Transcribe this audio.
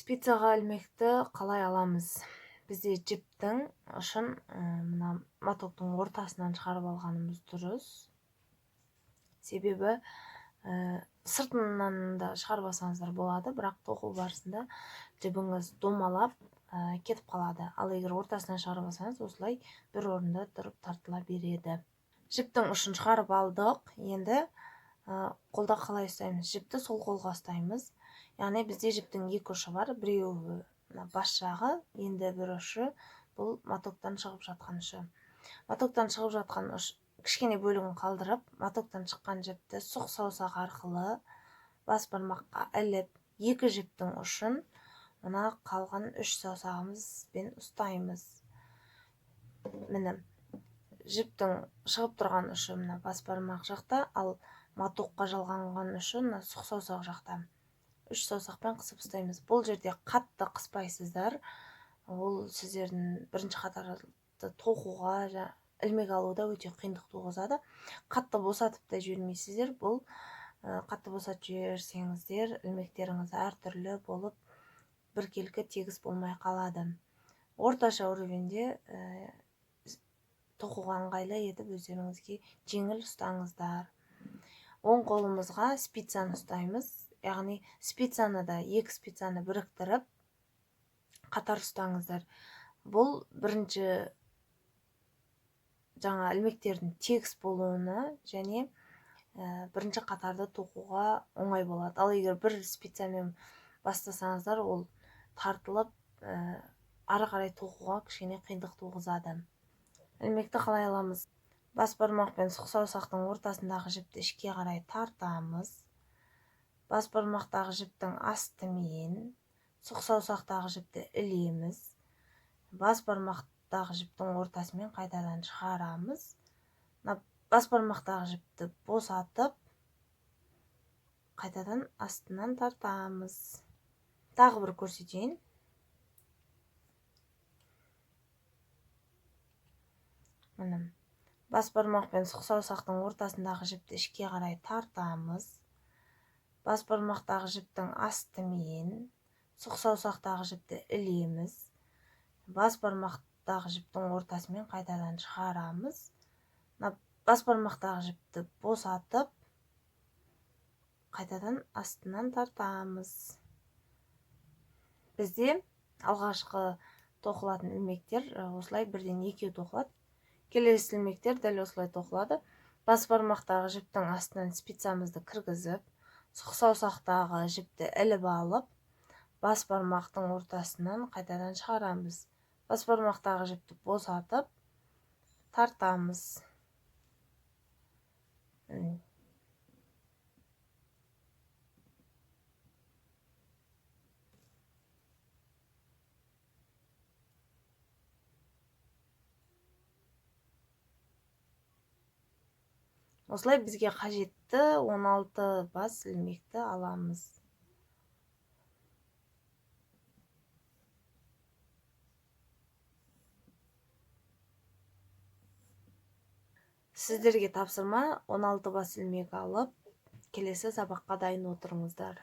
Спицаға ілмекті қалай аламыз? Бізде жіптің ұшын мына мотоктың ортасынан шығарып алғанымыз дұрыс. Себебі сыртынан да шығарып алсаңыздар болады, бірақ тоқу барысында жібіңіз домалап кетіп қалады. Ал егер ортасынан шығарып алсаңыз, осылай бір орында тұрып тартыла береді. Жіптің ұшын шығарып алдық. Енді қолда қалай ұстаймыз? Жіпті сол қолға ұстаймыз. Яғни бізде жіптің екі ұшы бар. Біреуі мына бас жағы, енді бір ұшы бұл мотоктан шығып жатқан ұшы. Мотоктан шығып жатқан ұш кішкене бөлігін қалдырып, мотоктан шыққан жіпті сұқ саусақ арқылы бас бармаққа іліп, екі жіптің ұшын мына қалған үш саусағымызбен ұстаймыз. Міне, жіптің шығып тұрған ұшы мына бас бармақ жақта, ал мотокқа жалғанған ұшы мына сұқ саусақ жақта. Үш саусақпен қысып ұстаймыз. Бұл жерде қатты қыспайсыздар. Ол сіздердің бірінші қатарды тоқуға, ілмек алуда өте қиындық туғызады. Қатты босатып та жібермейсіздер. Бұл қатты босатып жіберсеңіздер, ілмектеріңіз әртүрлі болып біркелкі тегіс болмай қалады. Орташа уровеньде тоқуға ыңғайлы етіп өздеріңізге жеңіл ұстаңыздар. Оң қолымызға спицаны ұстаймыз. Яғни спицаны да екі спицаны біріктіріп қатар ұстаңыздар. Бұл бірінші жаңа ілмектердің тегіс болуына және бірінші қатарды тоқуға оңай болады. Ал егер бір спицамен бастасаңыздар, ол тартылып, ары қарай тоқуға кішкене қиындық туғызады. Ілмекті қалай аламыз? Бас бармақ пен сұқ саусақтың ортасындағы жіпті ішке қарай тартамыз. Бас бармақтағы жіптің астымен сұқ саусақтағы жіпті ілеміз. Бас бармақтағы жіптің ортасымен қайтадан шығарамыз. Мына бас бармақтағы жіпті босатып, қайтадан астынан тартамыз. Тағы бір көрсетейін. Міне, бас бармақ пен сұқ саусақтың ортасындағы жіпті ішке қарай тартамыз. Бас бармақтағы жіптің астымен сұқ саусақтағы жіпті ілеміз. Бас бармақтағы жіптің ортасымен қайтадан шығарамыз. Мына бас бармақтағы жіпті босатып, қайтадан астынан тартамыз. Бізде алғашқы тоқылатын ілмектер осылай бірден екеу тоқылады. Келесі ілмектер дәл осылай тоқылады. Бас бармақтағы жіптің астынан спицамызды кіргізіп, сұқ саусақтағы жіпті іліп алып, бас бармақтың ортасынан қайтадан шығарамыз. Бас бармақтағы жіпті босатып, тартамыз. Осылай бізге қажетті 16 бас ілмекті аламыз. Сіздерге тапсырма 16 бас ілмек алып, келесі сабаққа дайын отырыңыздар.